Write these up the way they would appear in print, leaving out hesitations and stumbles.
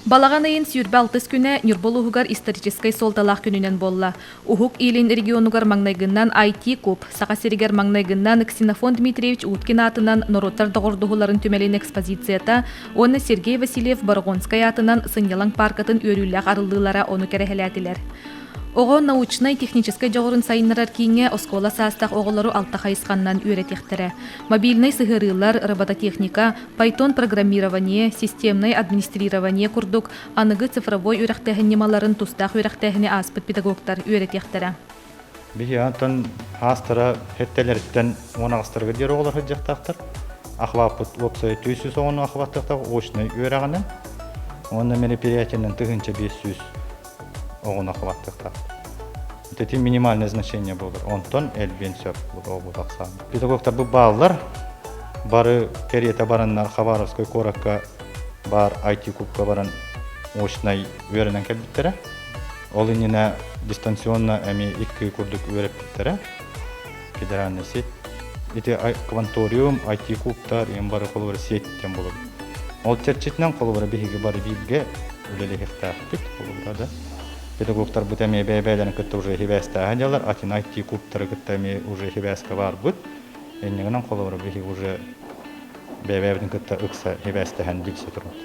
Балаҕан ыйын 26 күнэ Ньурба улууһугар историческай суолталаах күнүнэн буолла. Уһук Илин регионугар маҥнайгыннан IT-куб, Саха сиригэр маҥнайгыннан Ксенофонт Дмитриевич Уткин аатынан норуоттар доҕордоһууларын түмэлин экспозицията уонна Сергей Васильев Борогонскай аатынан сынньалаҥ пааркатын үөрүүлээх арыллыылара ону кэрэһэлээтилэр. Оҕо научнай-техническэй дьоҕурун сайыннарар кииҥҥэ оскуола саастаах оҕолору алта хайысханнан үөрэтиэхтэрэ. Мобильнай сыһыарыылар, робототехника, Python программирование, системное администрирование курдук аныгы цифровой үөрэхтээһин ньымаларын тустаах үөрэхтээһини ааспыт педагогтар үөрэтиэхтэрэ. Биһи антон аастара хэттэлэриттэн 18-тарыгар диэри оҕолор сылдьыахтаахтар. Ахваппыт уопсай 400 оҕону ахваттыахтаах очнай үөрэҕинэн уонна мероприятиенан 1500 оҕону ахваттыахтаах. Ити минимальное значение буолар. Онтон элбиэн сөп буолар ахсаан. Педагогтарбыт бааллар. Бары кэриэтэ бараннар Хабаровскай куоракка баар IT-кубка баран очнай үөрэнэн кэлбиттэрэ. Ол иннинэ дистанционно эмиэ икки курдук үөрэппиттэрэ. Федеральная сеть. Ити кванториум, IT-кубтар, им бары холобура сеть диэн буолар. Ол чэрчитинэн холобура биһиги бары бииргэ үлэлэһиэхтээхпит холобура да. Педагогтарбыт эмиэ бэйэ-бэйэлэрин кытта уже хибээстээһин дьалар, атын IT-кубтары кытта эмиэ уже хибээскэ баарбыт. Иннигинэн холобура биһиги уже бэйэ-бэйэбитин кытта ыкса хибээстэһэн билсэ турабыт.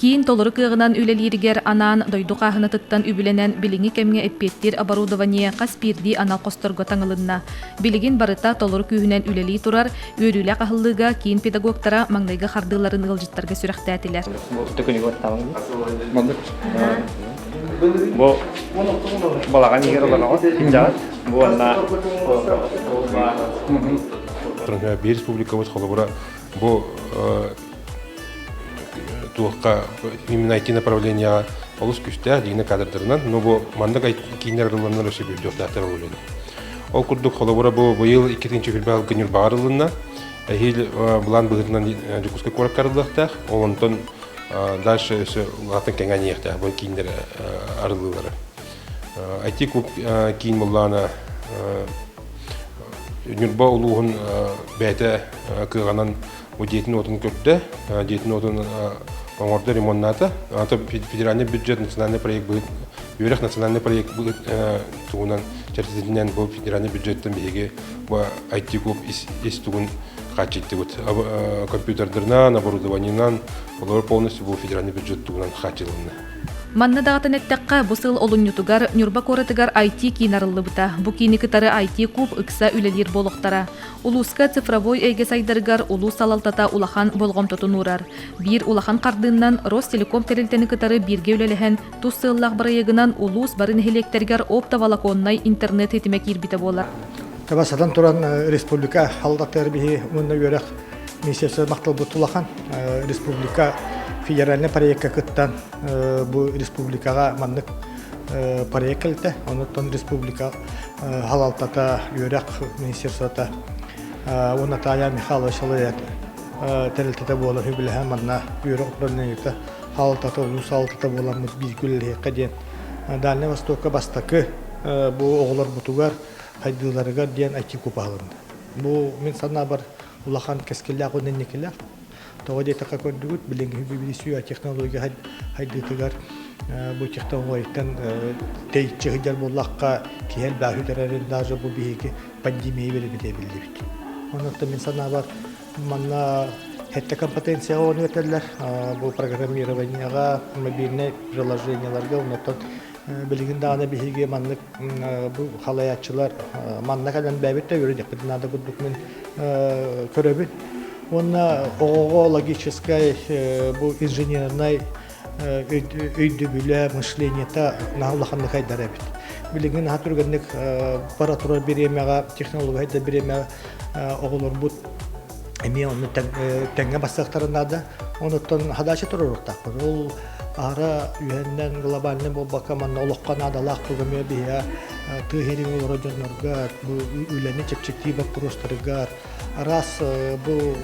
Киин толору кыаҕынан үлэлииригэр анаан дойду хааһынатыттан үбүлэнэн билиҥҥи кэмҥэ эппиэттиир оборудование хас биирдии анал хосторго таҥылынна. Билигин барыта толору күүһүнэн үлэлии турар, үөрүүлээх аһыллыыга киин педагогтара маҥнайгы хардыыларын ыалдьыттарга сүрэхтээтилэр. Бу балаҕан иһигэр олороҕут, сылдьаҕыт. Бу уонна Биир республикабыт холобура бу туохха именно IT направлениеҕа олус күүстээх дьиҥнэ кадрдарынан, но бу маннык кииннэр арылланнар өссө бүрдүөхтээхтэр ол Ол курдук холобура бу быйыл 2-нчи күлбэ Ньурбаҕа арыллынна. Эһиил былаан быһыытынан Дьокуускай куоракка арыллыахтаах. Ол онтон дальше өссө улаатан кэҥээн иһиэхтээх бу кииннэр арыллыылара. IT-клуб киин буллаана Ньурба улууһун бэйэтэ кыаҕынан бу дьиэтин уотун көрдө, дьиэтин уотун оҥордо, ремоннаата. Ата федеральный бюджет национальный проект быһыт үөрэх национальный проект быһыт туһунан чэрчитинэн бу федеральный бюджеттан биһиги бу IT-клуб ис тугун хааччыйдыбыт. Компьютердарынан, оборудованиенан олор полностью бу федеральный бюджет тугунан хааччылынна. Манна даҕатан эттэххэ, бу сыл олунньутугар Ньурба куоратыгар IT-киин арыллыбыта. Бу киини кытары IT-куб ыкса үлэлиир буолуохтара. Улууска цифровой эйгэ сайдарыгар улуус салалтата улахан болҕомтотун уурар. Биир улахан хардыыннан Ростелеком тэрилтэни кытары бииргэ үлэлэһэн, тус сыаллаах бырайыагынан улуус бары нэһилиэктэригэр оптоволоконнай интернет ситимэ киирбитэ буолар. Табасатан туран республика халдатыгар биһи уонна үөрэх министерство махталбыт улахан. Республика федеральный проекка кыттан бу республикаҕа маннык проект кэлтэ. Онуттан республика халалтата, үөрэх министерствота уонна Наталья Михайлович салайат тэрилтэтэ буолар үбүлэһэн манна үөрэх управлениета халалтата, улуус салалтата буоламмыт бииргэ үлэлэһиэххэ диэн Дальнай Востокка бастакы бу оҕолорбутугар хайдыыларыгар диэн IT-куб аһылынна. Бу мин санаабар улахан кэскиллээх уонна инникилээх. Тоҕо диэтэххэ көрдүгүт, билиҥҥи билисүү технология хайдыытыгар бу технологияттан тэйиччи сылдьар буоллахха киһи элбэҕи сүтэрэрин даже бу биһиги пандемия биэрбитэ биллибит. Онон мин санаабар манна сэттэ компетенцияҕа ону этэллэр. Бу программированиеҕа, мобильнай приложениеларга, оннуттан билигин даҕаны биһиги маннык бу халайааччылар манна кэлэн бэйэбит да үөрэниэхпит наада курдук мин көрөбүн. Уонна оҕоҕо логическай бу инженернай өйдөбүлэ, мышлениета наһаа улаханнык хайдар эбит. Билигин наһаа түргэнник бара турар бириэмэҕэ, технология хайдар бириэмэҕэ оҕолорбут эмиэ онно тэҥҥэ бассыахтарын наада. Онуттан хадача туруоруохтаахпыт. Ол аһара үһэннэн глобальный буолбакка манна олоххо наадалаах тугу эмиэ биһиэхэ тыа иһин олорор дьоннорго бу үлэни чэпчэтии боппуруостарыгар араас бу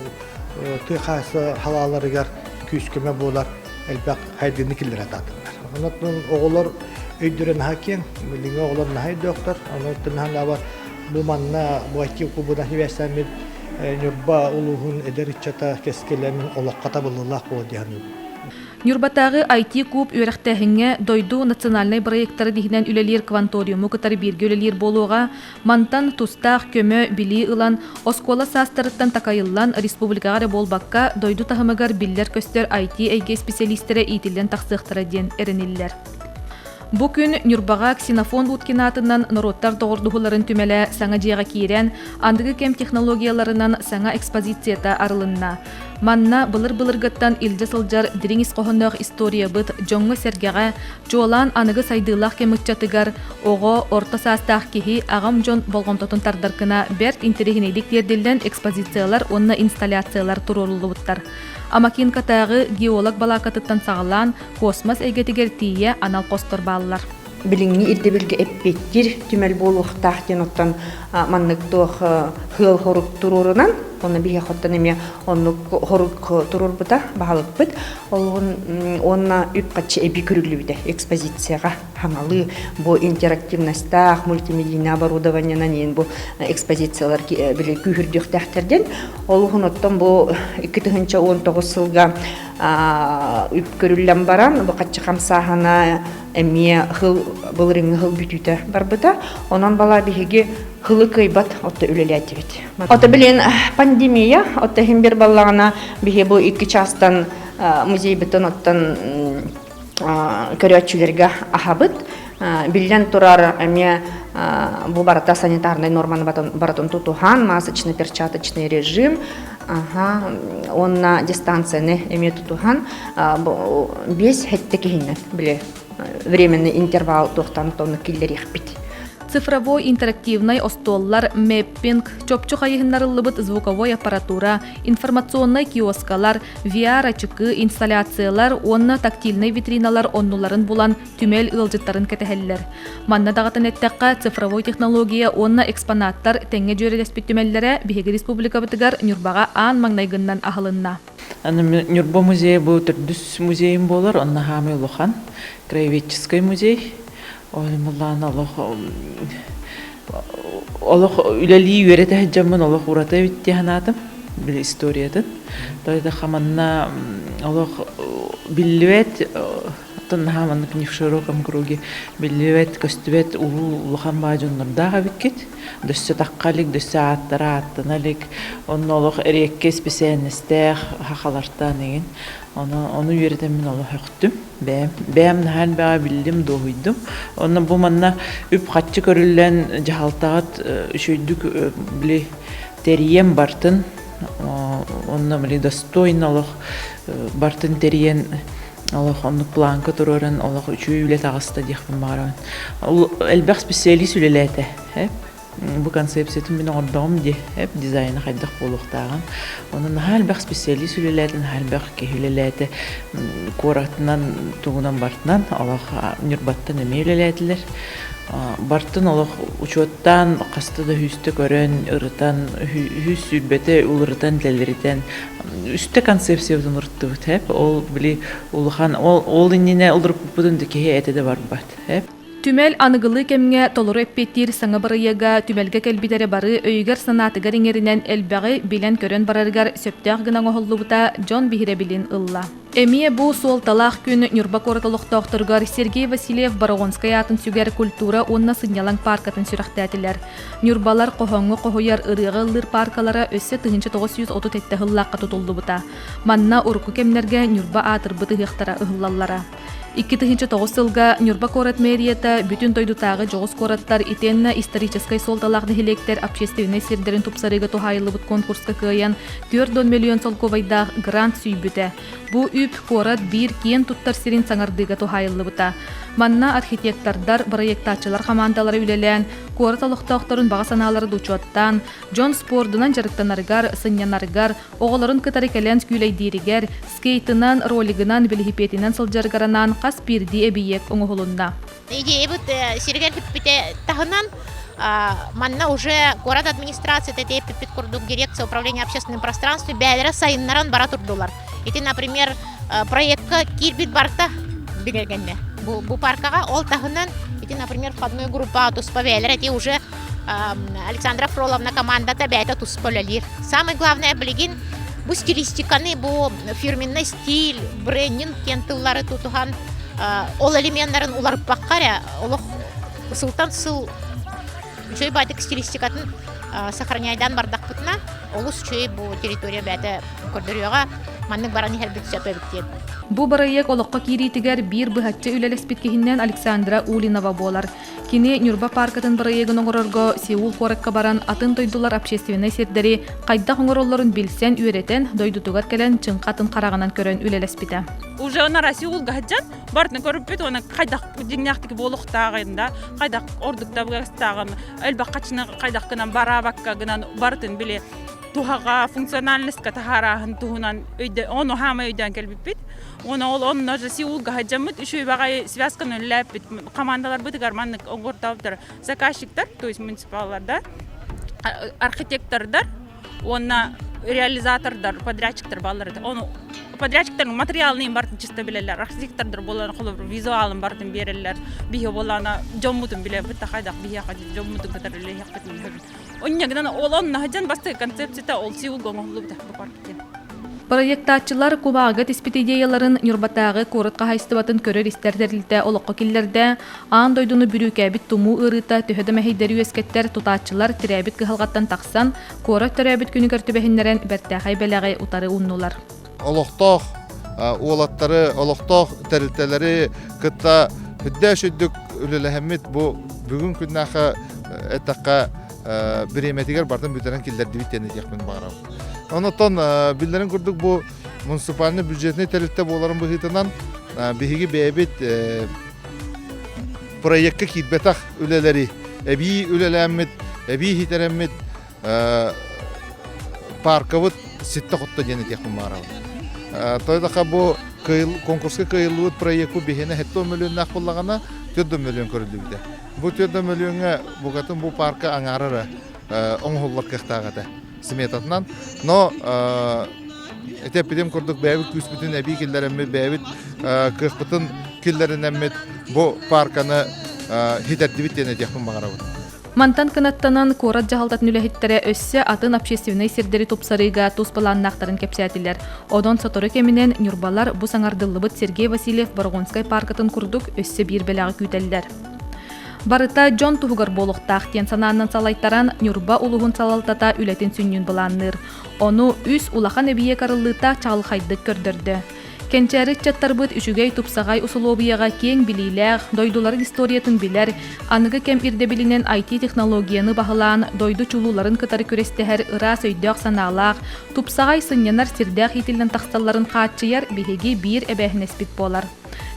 тыа хаһаайыстыба халааларыгар күүс-көмө буолар элбэх хайдыыны киллэрэ сатаатылар. Онон оҕолор өйдөрө наһаа киэҥ, билиҥҥи оҕолор наһаа өйдөөхтөр. Онон наһаа бу манна бу IT кубунан сибээстээммит Ньурба улууһун эдэр ыччата кэскилэ мин олоххо табыллыылаах буолуо дии саныыбын. Ньурбатааҕы IT-куб үөрэхтээһиҥҥэ дойду национальнай бырайыактары иһинэн үлэлиир кванториуму кытары бииргэ үлэлиир буолуоҕа. Мантан тустаах көмө, билии ылан, оскуола саастарыттан такайыллан, республикаҕа эрэ буолбакка, дойду таһымыгар биллэр-көстөр IT-эйгэ исписэлиистэрэ иитиллэн тахсыахтара диэн эрэниллэр. Бу күн Ньурбаҕа Ксенофонт Уткин аатынан норуоттар доҕордоһууларын түмэлэ саҥа дьиэҕэ киирэн, аныгы кэм технологияларынан саҥа экспозицията арылынна. Манна былыр-былыргыттан илдьэ сылдьар дириҥ ис хоһоонноох историябыт дьоҥҥо-сэргэҕэ, чуолаан аныгы сайдыылаах кэм ыччатыгар, оҕо, орто саастаах киһи, аҕам дьон болҕомтотун тардар гына бэрт интэриэһинэйдик тиэрдиллэн экспозициялар уонна инсталляциялар туруоруллубуттар. Амакинкатааҕы геолог балаакатыттан саҕалаан, космос эйгэтигэр тиийэ анал хостор бааллар. Билиҥҥи ирдэбилгэ эппиэттиир түмэл буолуохтаах диэн оттон маннык туох сыал хорук туруорунан онно биһиэхэ оттон эмиэ оннук хорук туруорбута баһылыкпыт олуһун уонна үп-харчы эбии көрүллүбүтэ экспозицияҕа хаҥалыы бу интерактивностаах мультимедийный оборудованиенан иин бу экспозициялар били күүһүрдүөхтээхтэр диэн олуһун оттон бу 2019 сылга үп көрүллэн баран бу хаччы хамсааһына эмиэ хыл былырыҥҥы хыл бүтүүтэ барбыта. Онон бала биһиги хылы кыайбат отто үлэлээтибит. Ото билин пандемия, отто иһин бир баллаҕына биһи бу икки чаастан музейбытын оттон көрөөччүлэргэ аһабыт. Биллэн турар, эмиэ бу барыта санитарнай норманы барытын тутуһан, масочно-перчаточный режим, аха, уонна дистанцияны эмиэ тутуһан, биэс хэттэ киһиннэн били временный интервал туохтан тонну киллэриэхпит. Цифровой интерактивнай остуоллар, мэппинг, чопчу хайыһыннарыллыбыт звуковой аппаратура, информационнай киоскалар, VR-ачыкы, инсталляциялар уонна тактильнай витриналар оннуларын булан түмэл ыалдьыттарын кэтэһэллэр. Манна даҕатан эттэххэ, цифровой технология уонна экспонаттар тэҥҥэ дьүөрэлэспит түмэллэрэ биһиги республикабытыгар Ньурбаҕа аан маҥнайгыннан аһылынна. Аны Ньурба музейа бу төрдүс музейым буолар, онно хаамай улахан краеведческий музей. Ол олох олох үлэлии үөрэтэ сылдьаммын олох ураты эбит дии санаатым били историятын. То хаманна олох биллибэт Оттон наһаа маннык не в широком круге биллибэт, көстүбэт улуу улахан баа дьоннордоох эбиккит. Дөссө тахха илик, дөссө ааттара ааттана илик. Онно олох эриэккэ исписээннэстээх хахалартаан игин. Ону, ону үөрэтэммин олох өхтүм. Бэйэм, бэйэм наһаа элбэҕи биллим, дуоһуйдум. Онно бу манна үп-харчы көрүллэн дьаһалтаҕыт үчүгэйдик били тэрийэн бартын. Онно били достойно олох бартын тэрийэн Олох оннук планка туруоран олох үчүгэй үлэ таҕыста диэхпин баҕарабын. Элбэх специалист үлэлээтэ. Бу концепциятын мин оҥордоҕум дии, дизайна хайдах буолуохтааҕын. Онон наһаа элбэх специалист үлэлээтэ, наһаа элбэх киһи үлэлээтэ. Куоратынан, тугунан бартынан олох Ньурбаттан эмиэ үлэлээтилэр. Бартын олох учуоттаан хаста да үстэ көрөн, ырытан, үһүс сүүрбэтэ уларытан, тэлэритэн үстэ концепциябытын ырыттыбыт эп ол били улахан ол ол иннинэ уларыппыппытын да киһи этэ да барбат эп Түмэл аныгылыы кэмҥэ толору эппиэттиир саҥа бырайыага түмэлгэ кэлбит эрэ бары өйүгэр-санаатыгар иҥэринэн элбэҕи билэн-көрөн барарыгар сөптөөх гына оҥоһуллубута дьон биһирэбилин ылла. Эмиэ бу суолталаах күн Ньурба куорат олохтоохторугар Сергей Васильев Бороҕонскай аатын сүгэр культура уонна сынньалаҥ пааркатын сүрэхтээтилэр. Ньурбалар хоһооҥҥо хоһуйар ырыаҕа ыллыыр пааркалара өссө 1937 сыллаахха тутуллубута. Манна урукку кэмнэргэ Ньурба аатырбыт ыһыахтара ыһыллаллара. 2009 сылга Ньурба куорат мэрията бүтүн дойдутааҕы дьоҕус куораттар итиэннэ историческай суолталаах нэһилиэктэр общественнай сирдэрин тупсарыыга туһаайыллыбыт конкурска кыайан 4 миллион солкуобайдаах грант сүүйбүтэ. Бу үп куорат биир киэн туттар сирин саҥардыыга туһаайыллыбыта. Манна архитектордар, бырайыактааччылар хамаандалара үлэлээн, куорат олохтоохторун баҕа санааларын учуоттаан, дьон спордунан дьарыктанарыгар, сынньанарыгар, оҕолорун кытары кэлэн күүлэйдииригэр, скейтынан, ролигынан, велосипединэн сылдьарыгар анаан хас биирдии эбийиэк оҥоһулунна. Идеябыт сиригэр бүппүтэ таһынан манна уже куорат администрацията тиэппиппит курдук дирекция управления общественным пространством бээлэрэ сайыннаран бара турдулар. Ити, например, проектка киирбит барта бигэргэннэ. Бу, бу паркаҕа ол таһынан ити, например, входной группа туспа бээлэрэ ити уже Александра Фроловна командата бэйэтэ туспа үлэлиир. Самое главное билигин. Бу стилистиканы, бу фирменный стиль, брендинг диэн тыллары тутуһан ол элеменнарын уларыппакка эрэ олох сылтан сыл үчүгэй баайдык стилистикатын сохраняйдаан бардахпытына олус үчүгэй бу территория бэйэтэ көрдөрүөҕэ маннык баран иһэрбит сөп эбит диэн. Бу бырайыак олоххо киириитигэр биир быһаччы үлэлэспит киһинэн Александра Улинова буолар. Кини Ньурба пааркатын бырайыагын оҥорорго Сеул куоракка баран атын дойдулар общественнай сирдэри хайдах оҥороллорун билсэн, үөрэтэн, дойдутугар кэлэн чыҥха атын хараҕынан көрөн үлэлэспитэ. Уже она Сеулга сылдьан барытын көрүппүт уонна хайдах дьиҥнээхтик буолуохтааҕын да, хайдах ордук табыгастааҕын, элбэх хачыны хайдах гынан бараабакка гынан барытын били туһаҕа, функциональностька таһаарааһын туһунан өйдө, ону хаамай өйдөөн кэлбиппит. Уонна ол онно же Сеулга сылдьаммыт үчүгэй баҕайы связканы үлэлээппит. Командаларбытыгар маннык оҥортообуттар заказчиктар, то есть муниципаллардар, архитектордар уонна реализатордар, подрядчиктар бааллар этэ. Ону подрядчиктар материалын барытын чисто билэллэр, архитектордар буолан холобур визуалын барытын биэрэллэр. Биһи буоллаана дьоммутун билэбит да хайдах биһиэхэ дьоммутун кытары үлэлэһиэхпитин Онньа гынан ол онно сылдьан бастакы концепцията ол Сеулга оҥоһуллубута бу парк диэн. Проектааччылар кумааҕыга түспүт идеяларын Ньурбатааҕы куорат хаһаайыстыбатын көрөр-истэр тэрилтэ олоххо киллэрдэ. Аан дойдуну бүрүүкээбит тумуу ыарыыта төһө да мэһэйдэри үөскэттэр, тутааччылар тирээбит кыһалҕаттан тахсан, куорат төрөөбүт күнүгэр түбэһиннэрэн бэртээхэй бэлэҕи утары ууннулар. Олохтоох уолаттары, олохтоох тэрилтэлэри кытта үрдээх үрдүк үлэлэһэммит бу бүгүн күннээхэ эттэххэ бириэмэтигэр бартын бүтэрэн киллэрдибит диэн этиэхпин баҕарабын. Онотон биллэрин курдук бу муниципальный бюджетный тэрилтэ буоларын быһыытынан биһиги бэйэбит проекка киирбэтэх үлэлэри эбии үлэлээммит, эбии иһитэрэммит паркабыт ситтэ-хотто диэн этиэхпин баҕарабын. Тойдоха бу конкурска кыайыллыбыт проекку биһиэнэ 70 мөлүйүөннээх буоллаҕына 4 мөлүйүөн көрүллүбүтэ. Бу 4 мөлүйүөҥҥэ букатын бу парка аҥаара эрэ оҥоһуллар кыахтаах этэ сметатынан. Но этэппитим курдук бэйэбит күүспүтүн эбии киллэрэммит, бэйэбит кыахпытын киллэринэммит бу парканы хитэрдибит диэн этиэхпин баҕарабын. Мантан кынаттанан куорат дьаһалтатын үлэһиттэрэ өссө атын общественнай сирдэри тупсарыыга тус былааннаахтарын кэпсээтилэр. Онон сотору кэминэн ньурбалар бу саҥардыллыбыт Сергей Васильев Борогонскай пааркатын курдук өссө биир бэлэҕи күүтэллэр. Барыта дьон туһугар буолуохтаах диэн санаанан салайтаран Ньурба улууһун салалтата үлэтин сүнньүн былаанныыр. Ону үс улахан эбийиэк арыллыыта чаҕылхайдык көрдөрдө. Кэнчээри ыччаттарбыт үчүгэй тупсаҕай усулуобуйаҕа киэҥ билиилээх, дойдуларын историятын билэр, аныгы кэм ирдэбилинэн IT-технологияны баһылаан, дойду чулууларын кытары күрэстэһэр ыраас өйдөөх-санаалаах, тупсаҕай сынньанар сирдээх иитиллэн тахсалларын хааччыйар биһиги биир эбээһинэспит буолар.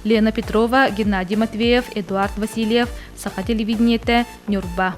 Лена Петрова, Геннадий Матвеев, Эдуард Васильев, Саха телевидениетэ, Ньурба.